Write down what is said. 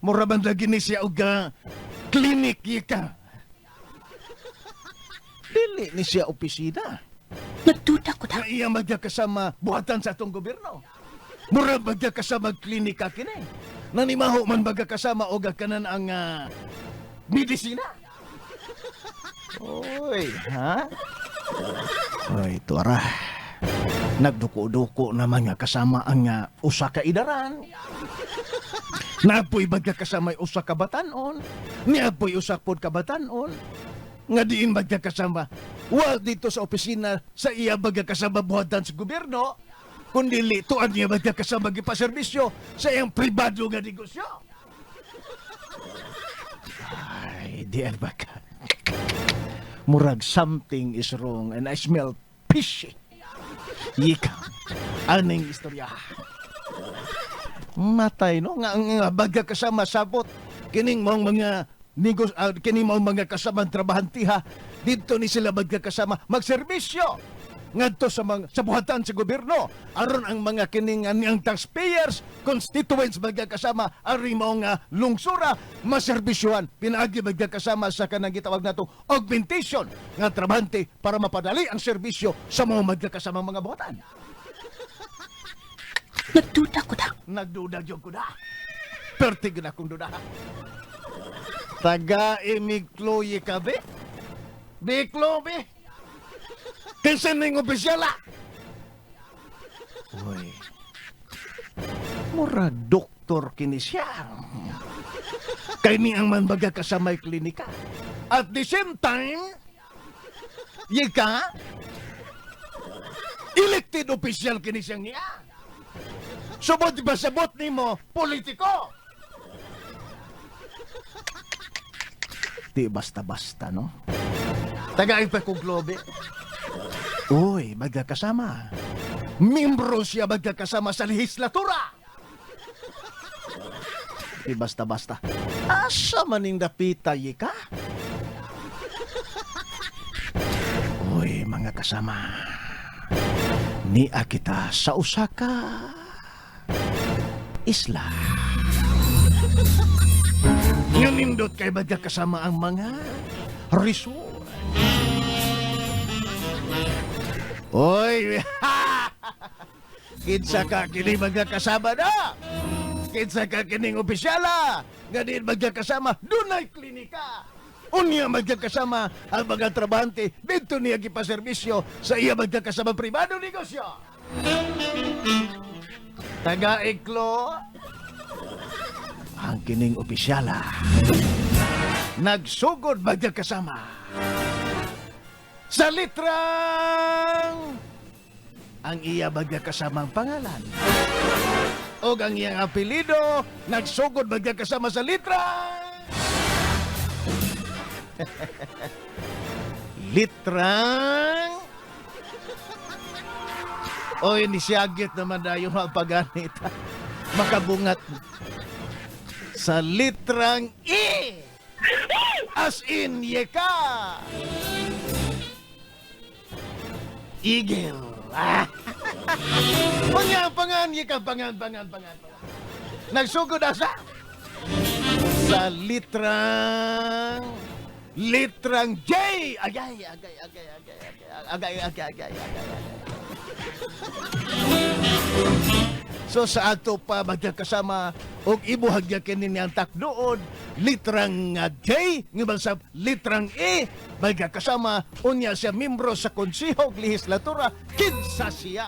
Mura man lagi ni siya og clinic, yeka. Dili ni siya opisina. Nagduda ko da. Nga iya magkakasama buhatan sa atong gobyerno. Mura magkakasama klinika kini. Nanimaho man magkakasama og kanan ang medisina. Oy, ha? Oy, tuara. Nagduko-duko naman nga kasama ang usa ka idaran. Napoy magkakasama usa ka batanon. Niapoy usa pod ka batanon. Nga diin magkakasama. Wa dito sa opisina sa iya magkakasama buhatan sa gobyerno, kundi tuan niya magkakasama gipaserbisyo sa iyang pribado nga negosyo. Ay, di baka. Murag something is wrong and I smell fishy. Yika, aning istorya. Matay no nga nga baga kasama sabot kining mong mga negos kining mong mga kasamang trabahantiha didto ni sila magkakasama magserbisyo ngadto sa mga sa buhatan sa gobyerno aron ang mga kining ang taxpayers constituents magkakasama ari mao nga lungsura maserbisyohan pinaagi magkakasama sa kanang gitawag nato augmentation nga trabahante para mapadali ang serbisyo sa mga magkakasamang mga buhatan. Nagduda ko da. Nagduda gyud ko da. Pertig na akong duda. Taga imigkloy ka be? Biklo be? Kinsa ning opisyala? Uy. Murag doktor kini siya. Kay ni ang man baga kasamay klinika. At the same time, yika, elected official kini siyang niya. Subot ba sabot nimo politiko? Di basta-basta, no? Tagay pa kong globe. Uy, magkakasama. Membro siya magkakasama sa lehislatura. Di basta-basta. Asa maning dapita, yika? Uy, mga kasama. Nia kita sa usa ka isla. Nga nindot kay magkakasama ang mga resort. Oy! Kinsa ka kini magkakasama na? Kinsa ka kining opisyala? Nga diin magkakasama, dunay klinika. Unya magkakasama ang mga trabahante dito niya gipaserbisyo sa iya magkakasama pribado negosyo. Taga Iklo, ang kining opisyala. Nagsugod magkakasama sa litrang ang iya magkakasamang pangalan. O ang iyang apelido, nagsugod magkakasama sa litrang litrang. Oy, ni siyagit naman na yung paganit. Makabungat. Sa litrang E! As in, yeka! Eagle. Ah. Pangan, pangan, yeka, pangan, pangan, pangan, pangan. Nagsugod asa? Sa litrang J! Agay, agay, agay, agay, agay, agay, agay, agay, agay, agay. So sa ato pa magkakasama og ibuhag niya kini niyang takdoon litrang J nga sa litrang E magkakasama unya siya membro sa Konseho og Lehislatura, kinsa siya?